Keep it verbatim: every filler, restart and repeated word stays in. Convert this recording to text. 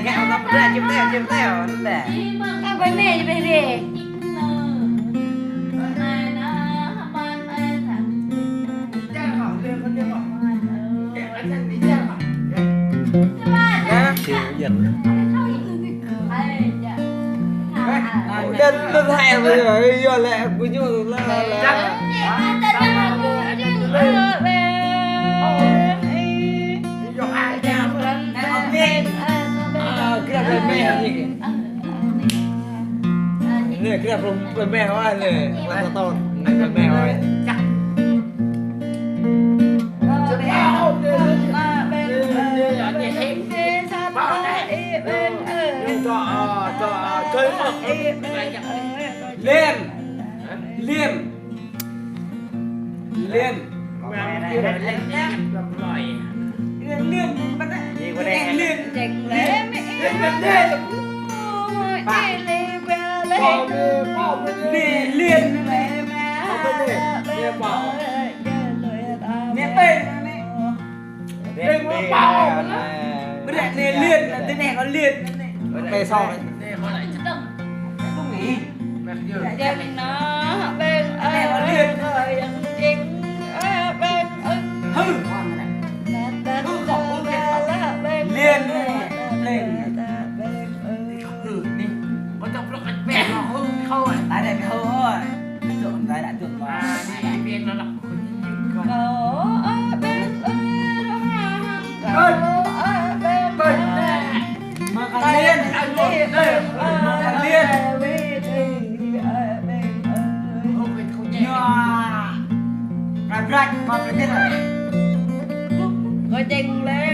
Ngă tơlơi pơdră čim teo, čim teo, anŭn đa. Kơ ƀơi mĕ, ƀơi rê. Hă? Siu Yên. Đa, đa hai rồi, yua lĕ ƀu ñu lĕ, lĕ. Ơ, kơ ƀơi mĕ hă ñu kơ. Nê, kơ ƀơi mĕ hă, nê. Lăng tơton, nê, ƀơi mĕ hă. Liên. Liên. Liên. Liên. Liên. Liên. Liên. Liên. Nê Liên. Nê Pê. Pê Pao. Bơ nê Liên, tơ nê kơ Liên. Pê Song. Không nghỉ. Liên. Hư. Hư khổ không biết. Liên. Liên. Hư đi. Có trong blog anh bé nó hư thôi. Tải đây hư thôi. Trộm tải đã trộm mà. À, đi, đi, đi, nó đọc. Makan Liên. Makan Liên. Yua. Rap rap, makan Liên. Có chêng lên.